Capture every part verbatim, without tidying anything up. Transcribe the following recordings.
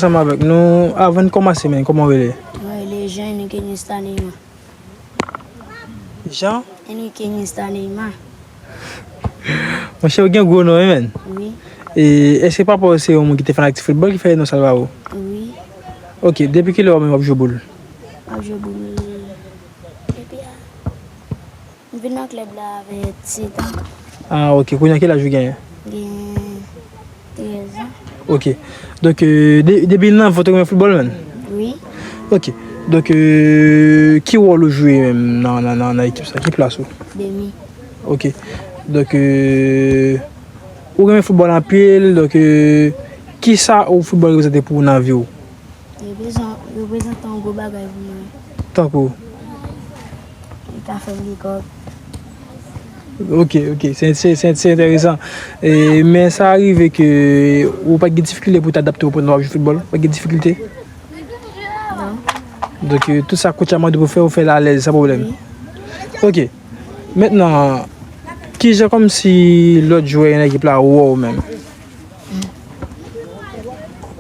Ansanm avèk nou, avan n kòmanse, men, kòman w rele? Mwen rele Jean Enrique Nesta Neymar. Jean? Enrique Nesta Neymar. Monchè, ou gen gwo non, wi, men. Wi. E èske papa w se yon moun ki te fanatik foutbòl ki fè non sa l ba ou? Wi. Ok, depi kilè w menm w ap jwe boul? M ap jwe boul depi a M vin nan klèb la avè sèt an. Ah, ok. Kounye a ki laj ou genyen? Gen trèz an. Ok. Donk, euh, de- depi nan vant ou renmen foutbòl menm? Wi. Ok. Donk, euh, ki wòl ou jwe menm nan, nan, nan, nan ekip sa? Ki plas ou? Demi. Ok. Donk, euh, ou renmen foutbòl anpil, donk, euh, ki sa ou foutbòl reprezante pou ou nan vi w? Reprezan- reprezante yon gwo bagay pou mwen. Tankou? Li ka fè m gen kòb. Ok, ok. Se, se, se, se enteresan. E, men sa rive ke ou pa t gen difikilte pou w t adapte w pandan w ap jwe foutbòl? Pa t gen difikilte? Non. Donk, euh, tout sa coach la mande pou w fè, ou fè l alèz, san pwoblèm? Wi. Ok. Mentnan, kijan kòmsi lòt jwè nan ekip la wè w menm?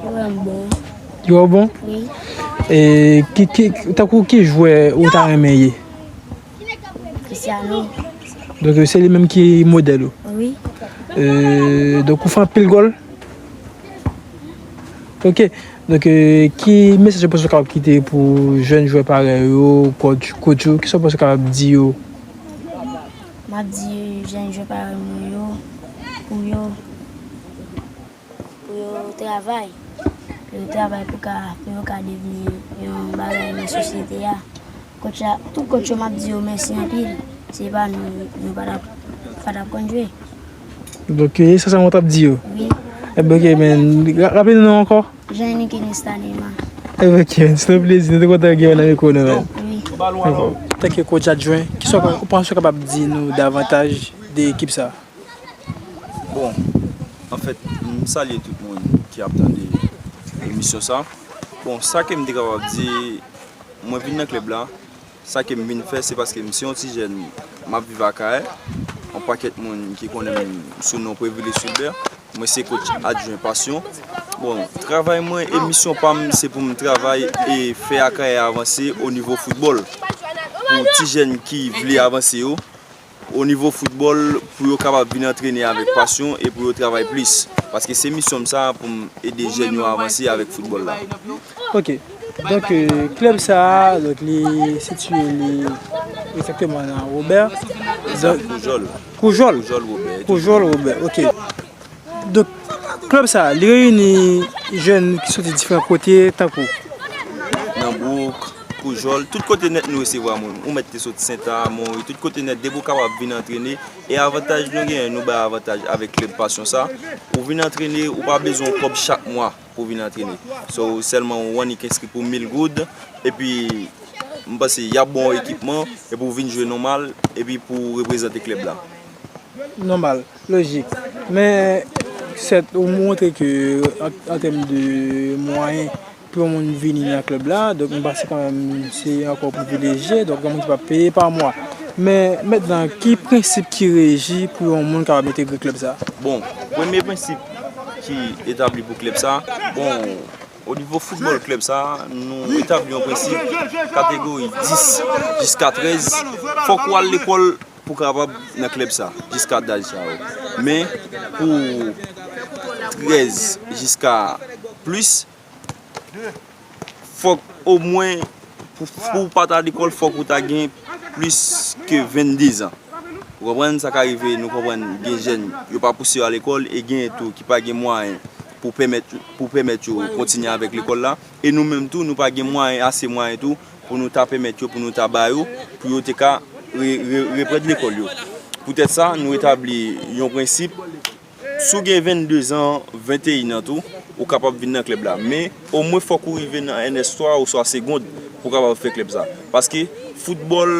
Yo wè m bon. Yo wè w bon? Wi. E ki, ki, tankou ki jwè ou ta renmen ye? Cristiano. Donk, se li menm ki modèl ou? Wi. E, donk, ou fè anpil gòl? Ok. Donk, e, ki mesaj ou panse ou kapab kite pou jèn jwè parèy ou, coach, coach ou? Kisa ou panse ou kapab di yo? M ap di jèn jwè parèy mwen yo, pou yo, pou yo travay. Pou yo travay pou ka, pou yo ka devni yon bagay nan sosyete a. Coach la, tout coach yo m ap di yo mèsi anpil. Se pa nou, nou pa t ap, pa t ap konn jwe. Donk, e sa sèlman w t ap di yo? Wi. Ebyen, ok, men, ra- raple nou non ankò. Jean Enrique Nesta Neymar. Ebyen, ok, men, se yon plezi. Nou te kontan gen w nan mikwo nou, men. Wi. Dakò. Antanke coach adjwen, kisa w ka- ou panse w kapab di nou davantaj de ekip sa? Bon, anfèt, m salye tout moun ki ap tande emisyon sa. Bon, sa ke m te kapab di, mwen vin nan klèb la, sa ke m vin fè, se paske m se yon ti jèn, m ap viv Akayè. Yon pakèt moun ki konnen m sou non Privilège Fulbert. Mwen se coach adjwen Passion. Bon, travay mwen e misyon pa m, se pou m travay e fè Akayè avanse o nivo foutbòl. Pou ti jèn ki vle avanse yo, o nivo foutbòl, pou yo kapab vin antrene avèk pasyon e pou yo travay plis. Paske se misyon m sa pou m ede jèn yo avanse avèk foutbòl la. Ok. Donk, euh, klèb sa a, donk, li sitiye li egzakteman nan Wobè. Donk, Koujòl. Koujòl? Koujòl Wobè. Koujòl Wobè, ok. Donk, klèb sa a, li reyini jèn ki soti diferan kote, tankou? Nan Bouk, Koujòl, tout kote nèt nou resevwa moun. Ou mèt te soti Sentamo, tout kote nèt, depi w kapab vin antrene. E avantaj nou genyen, nou bay avantaj avèk klèb Pasyon sa. Ou vin antrene, ou pa bezwen yon kòb chak mwa pou vin antrene. So, sèlman ou annik enskri pou mil goud, epi m panse y ap ba w ekipman, epi w vin jwe nòmal, epi pou w reprezante klèb la. Nòmal, lojik. Men, sèt, ou montre ke an, an tèm de mwayen, pou yon moun vini nan klèb la, donk m panse kanmenm se ankò privilejye, donk yon moun ki p ap peye pa mwa. Men mentnan, ki prensip ki reji pou yon moun kapab entegre klèb sa? Bon, premye prensip ki etabli pou klèb sa, bon, o nivo foutbòl klèb sa, nou etabli yon prensip kategori dis jiska trèz, fòk ou al lekòl pou kapab nan klèb sa, jiska daj sa yo. Men, pou trèz jiska plis, fòk omwen, pou, pou w pa ta lekòl, fòk ou ta gen plis ke vennde zan. Ou konprann? Sa ka rive, nou konprann, gen jèn, yo pa pouse yo al lekòl, e gen tou ki pa gen mwayen pou pèmèt, pou pèmèt yo kontinye avèk lekòl la. E nou menm tou, nou pa gen mwayen, ase mwayen tou, pou nou ta pèmèt yo, pou nou ta ba yo, pou yo te ka re, re, reprann lekòl yo. Poutèt sa, nou etabli yon prensip, si w gen vennde zan, venteyen an tou, ou kapab vin nan klèb la. Men, omwen fòk ou rive nan N S twa oswa segond pou w kapab fè klèb sa. Paske foutbòl,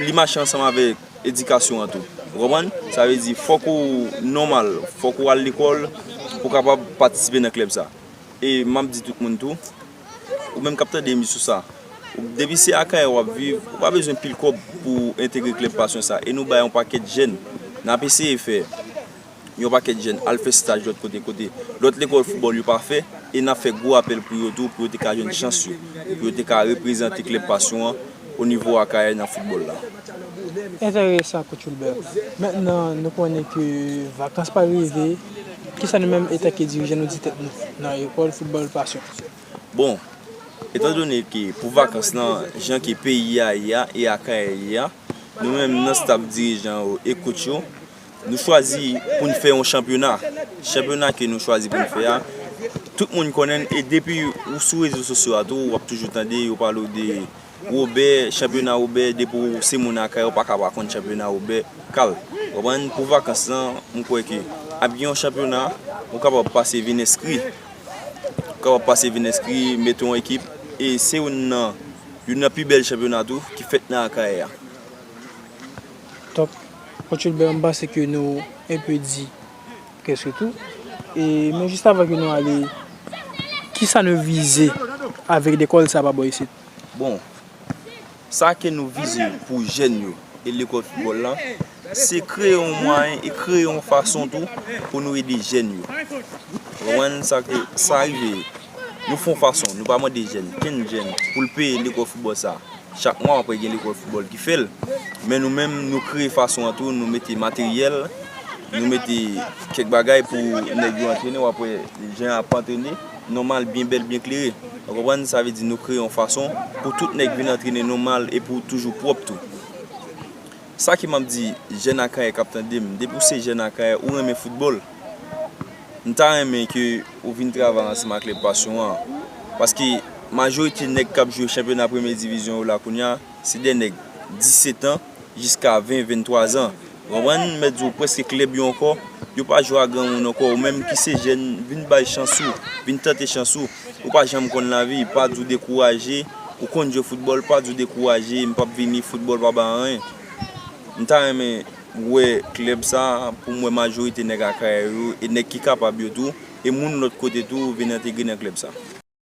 li mache ansanm avèk edikasyon an tou. Ou konprann? Sa vle di, fòk ou nòmal, fòk ou al lekòl pou w kapab patisipe nan klèb sa. E m ap di tout moun tou, ou menm k ap tande emisyon sa, depi se Akayè w ap viv, ou pa bezwen pil kòb pou w entegre klèb Pasyon sa. E nou bay yon pakèt jèn, n ap eseye fè yon pakèt jèn al fè staj lòt kote, kote lòt lekòl foutbòl yo pa fè, E n ap fè gwo apèl pou yo tou, pou yo te ka jwenn chans yo, pou yo te ka reprezante klèb Pasyon an o nivo Akayè nan foutbòl la. Enteresan, Coach Wilbert. Mentnan, nou konnen ke vakans pral rive. Kisa nou menm, antanke dirijan, nou di tèt nou nan lekòl foutbòl Pasyon? Bon, etandone ke pou vakans lan, jan ke peyi a ye a e Akayè ye a, nou menm nan staf dirijan yo e coach yo, nou chwazi pou n fè yon chanpyona. Chanpyona ke nou chwazi pou n fè a, tout moun konnen l, e depi ou sou rezo sosyo a tou, w ap toujou tande yo pale w de Wobè, chanpyona Wobè, depi w se moun Akayè, ou pa ka pa konn chanpyona Wobè, kal. Ou konprann? Pou vakans lan, m kwè ke ap gen yon chanpyona, ou kapab pase vin enskri. Ou kapab pase vin enskri, mete yon ekip, e se youn nan, youn nan pi bèl chanpyona tou ki fèt nan Akayè a. Top. Coach Wilbert, m panse ke nou enpe di prèske tou. E, men jis avan ke nou ale, kisa nou vize avèk lekòl sa pa bò isit? Bon, sa ke nou vize pou jèn yo e lekòl foutbòl lan, se kreye yon mwayen e kreye yon fason tou pou nou ede jèn yo. Ou konprann? Sa ke, sa rive, nou fè yon fason, nou pa mande jèn, kenn jèn, pou l peye lekòl foutbòl sa. Chak mwa, w ap wè gen lekòl foutbòl ki fè l. Men nou menm, nou kreye fason an tou, nou mete materyèl, nou mete kèk bagay pou nèg yo antrene, w ap wè jan y ap antrene, nòmal, byen bèl, byen klere. Ou konprann? Sa vle di nou kreye yon fason pou tout nèg vin antrene nòmal e pou toujou pwòp tou. Sa ke m ap di jèn Akayè k ap tande m, depi w se jèn Akayè, ou renmen foutbòl, m ta renmen ke ou vin travay ansanm ak klèb Pasyon an. Paske majorite nèg k ap jwe chanpyona premye divizyon yo la kounye a, se de nèg disèt an jiska ven, venntwa zan. Ou konprann? M mèt di w prèske klèb yo ankò, yo pa jwe ak granmoun ankò. Ou menm ki se jèn, vin bay chans ou, vin tante chans ou. Ou pa janm konn lavi, pa di w dekouraje. Ou konn jwe foutbòl, pa di w dekouraje, m p ap vini, foutbòl pa bay anyen. M ta renmen wè klèb sa pou m wè majorite nèg Akayè yo e nèg ki kapab yo tou e moun lòt kote tou vin entegre nan klèb sa.